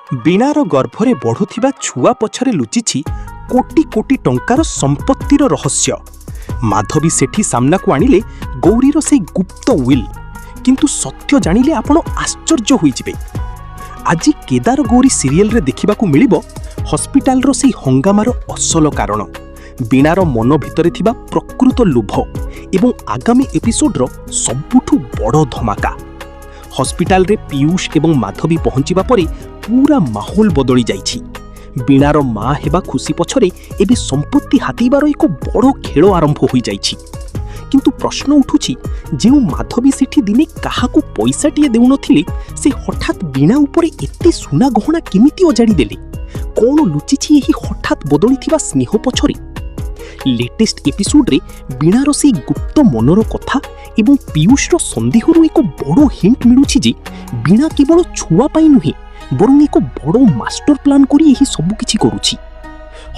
ବୀଣାର ଗର୍ଭରେ ବଢ଼ୁଥିବା ଛୁଆ ପଛରେ ଲୁଚିଛି କୋଟି କୋଟି ଟଙ୍କାର ସମ୍ପତ୍ତିର ରହସ୍ୟ। ମାଧବୀ ସେଠି ସାମ୍ନାକୁ ଆଣିଲେ ଗୌରୀର ସେଇ ଗୁପ୍ତ will. କିନ୍ତୁ ସତ୍ୟ ଜାଣିଲେ ଆପଣ ଆଶ୍ଚର୍ଯ୍ୟ ହୋଇଯିବେ। ଆଜି କେଦାର ଗୌରୀ ସିରିଏଲରେ ଦେଖିବାକୁ ମିଳିବ ହସ୍ପିଟାଲର ସେଇ ହଙ୍ଗାମାର ଅସଲ କାରଣ, ବୀଣାର ମନ ଭିତରେ ଥିବା ପ୍ରକୃତ ଲୋଭ ଏବଂ ଆଗାମୀ ଏପିସୋଡର ସବୁଠୁ ବଡ଼ ଧମାକା। ହସ୍ପିଟାଲରେ ପୀୟୂଷ ଏବଂ ମାଧବୀ ପହଞ୍ଚିବା ପରେ ପୁରା ମାହୋଲ ବଦଳି ଯାଇଛି। ବୀଣାର ମା ହେବା ଖୁସି ପଛରେ ଏବେ ସମ୍ପତ୍ତି ହାତେଇବାର ଏକ ବଡ଼ ଖେଳ ଆରମ୍ଭ ହୋଇଯାଇଛି। କିନ୍ତୁ ପ୍ରଶ୍ନ ଉଠୁଛି, ଯେଉଁ ମାଧବୀ ସେଠି ଦିନେ କାହାକୁ ପଇସାଟିଏ ଦେଉନଥିଲେ, ସେ ହଠାତ୍ ବୀଣା ଉପରେ ଏତେ ସୁନା ଗହଣା କେମିତି ଅଜାଡ଼ି ଦେଲେ? କ'ଣ ଲୁଚିଛି ଏହି ହଠାତ୍ ବଦଳିଥିବା ସ୍ନେହ ପଛରେ? ଲେଟେଷ୍ଟ ଏପିସୋଡରେ ବୀଣାର ସେଇ ଗୁପ୍ତ ମନର କଥା ଏବଂ ପୀୟୂଷର ସନ୍ଦେହରୁ ଏକ ବଡ଼ ହିଣ୍ଟ ମିଳୁଛି ଯେ ବୀଣା କେବଳ ଛୁଆ ପାଇଁ ନୁହେଁ, ବରଂ ଏକ ବଡ଼ ମାଷ୍ଟର ପ୍ଲାନ୍ କରି ଏହି ସବୁକିଛି କରୁଛି।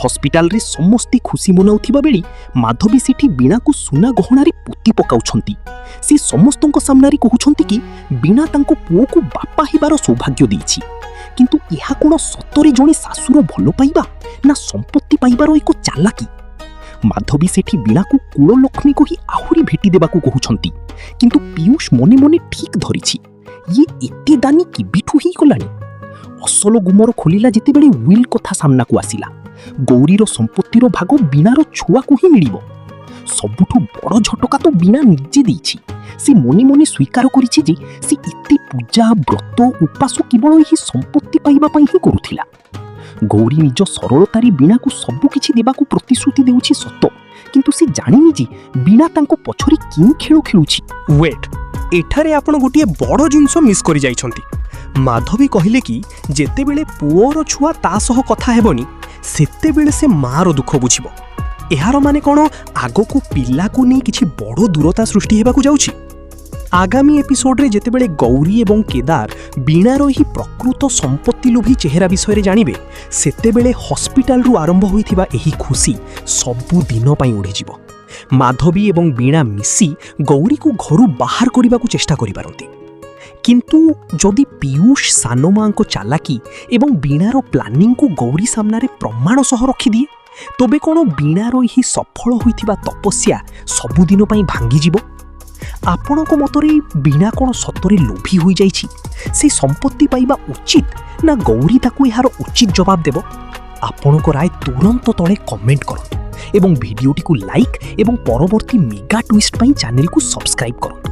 ହସ୍ପିଟାଲରେ ସମସ୍ତେ ଖୁସି ମନାଉଥିବା ବେଳେ ମାଧବୀ ସେଠି ବୀଣାକୁ ସୁନା ଗହଣାରେ ପୋତି ପକାଉଛନ୍ତି। ସେ ସମସ୍ତଙ୍କ ସାମ୍ନାରେ କହୁଛନ୍ତି କି ବୀଣା ତାଙ୍କ ପୁଅକୁ ବାପା ହେବାର ସୌଭାଗ୍ୟ ଦେଇଛି। କିନ୍ତୁ ଏହା କ'ଣ ସତରେ ଜଣେ ଶାଶୁର ଭଲ ପାଇବା ନା ସମ୍ପତ୍ତି ପାଇବାର ଏକ ଚାଲାକି? ମାଧବୀ ସେଠି ବୀଣାକୁ କୁଳଲକ୍ଷ୍ମୀ କହି ଆହୁରି ଭେଟି ଦେବାକୁ କହୁଛନ୍ତି। କିନ୍ତୁ ପୀୟୂଷ ମନେ ମନେ ଠିକ୍ ଧରିଛି, ଇଏ ଏତେ ଦାନୀ କେବେଠୁ ହେଇଗଲାଣି? ଅସଲ ଗୁମର ଖୋଲିଲା ଯେତେବେଳେ will କଥା ସାମ୍ନାକୁ ଆସିଲା। ଗୌରୀର ସମ୍ପତ୍ତିର ଭାଗ ବୀଣାର ଛୁଆକୁ ହିଁ ମିଳିବ। ସବୁଠୁ ବଡ଼ ଝଟକା ତ ବୀଣା ନିଜେ ଦେଇଛି। ସେ ମନେ ମନେ ସ୍ୱୀକାର କରିଛି ଯେ ସେ ଏତେ ପୂଜା, ବ୍ରତ, ଉପାସ କେବଳ ଏହି ସମ୍ପତ୍ତି ପାଇବା ପାଇଁ ହିଁ କରୁଥିଲା। ଗୌରୀ ନିଜ ସରଳତାରେ ବୀଣାକୁ ସବୁକିଛି ଦେବାକୁ ପ୍ରତିଶ୍ରୁତି ଦେଉଛି ସତ, କିନ୍ତୁ ସେ ଜାଣିନି ଯେ ବୀଣା ତାଙ୍କ ପଛରେ କେଉଁ ଖେଳ ଖେଳୁଛି। ୱେଟ୍, ଏଠାରେ ଆପଣ ଗୋଟିଏ ବଡ଼ ଜିନିଷ ମିସ୍ କରିଯାଇଛନ୍ତି। ମାଧବୀ କହିଲେ କି ଯେତେବେଳେ ପୁଅର ଛୁଆ ତା ସହ କଥା ହେବନି, ସେତେବେଳେ ସେ ମାଆର ଦୁଃଖ ବୁଝିବ। ଏହାର ମାନେ କ'ଣ ଆଗକୁ ପିଲାକୁ ନେଇ କିଛି ବଡ଼ ଦୂରତା ସୃଷ୍ଟି ହେବାକୁ ଯାଉଛି? ଆଗାମୀ ଏପିସୋଡରେ ଯେତେବେଳେ ଗୌରୀ ଏବଂ କେଦାର ବୀଣାର ଏହି ପ୍ରକୃତ ସମ୍ପତ୍ତି ଲୋଭୀ ଚେହେରା ବିଷୟରେ ଜାଣିବେ, ସେତେବେଳେ ହସ୍ପିଟାଲରୁ ଆରମ୍ଭ ହୋଇଥିବା ଏହି ଖୁସି ସବୁଦିନ ପାଇଁ ଉଡ଼ିଯିବ। ମାଧବୀ ଏବଂ ବୀଣା ମିଶି ଗୌରୀକୁ ଘରୁ ବାହାର କରିବାକୁ ଚେଷ୍ଟା କରିପାରନ୍ତି। କିନ୍ତୁ ଯଦି ପୀୟୂଷ ସାନମାଙ୍କ ଚାଲାକି ଏବଂ ବୀଣାର ପ୍ଲାନିଂକୁ ଗୌରୀ ସାମ୍ନାରେ ପ୍ରମାଣ ସହ ରଖିଦିଏ, ତେବେ କ'ଣ ବୀଣାର ଏହି ସଫଳ ହୋଇଥିବା ତପସ୍ୟା ସବୁଦିନ ପାଇଁ ଭାଙ୍ଗିଯିବ? ଆପଣଙ୍କ ମତରେ ବୀଣା କ'ଣ ସତରେ ଲୋଭୀ ହୋଇଯାଇଛି? ସେ ସମ୍ପତ୍ତି ପାଇବା ଉଚିତ ନା ଗୌରୀ ତାକୁ ଏହାର ଉଚିତ ଜବାବ ଦେବ? ଆପଣଙ୍କ ରାୟ ତୁରନ୍ତ ତଳେ କମେଣ୍ଟ କରନ୍ତୁ ଏବଂ ଭିଡ଼ିଓଟିକୁ ଲାଇକ୍ ଏବଂ ପରବର୍ତ୍ତୀ ମେଗା ଟ୍ୱିଷ୍ଟ ପାଇଁ ଚ୍ୟାନେଲକୁ ସବସ୍କ୍ରାଇବ୍ କରନ୍ତୁ।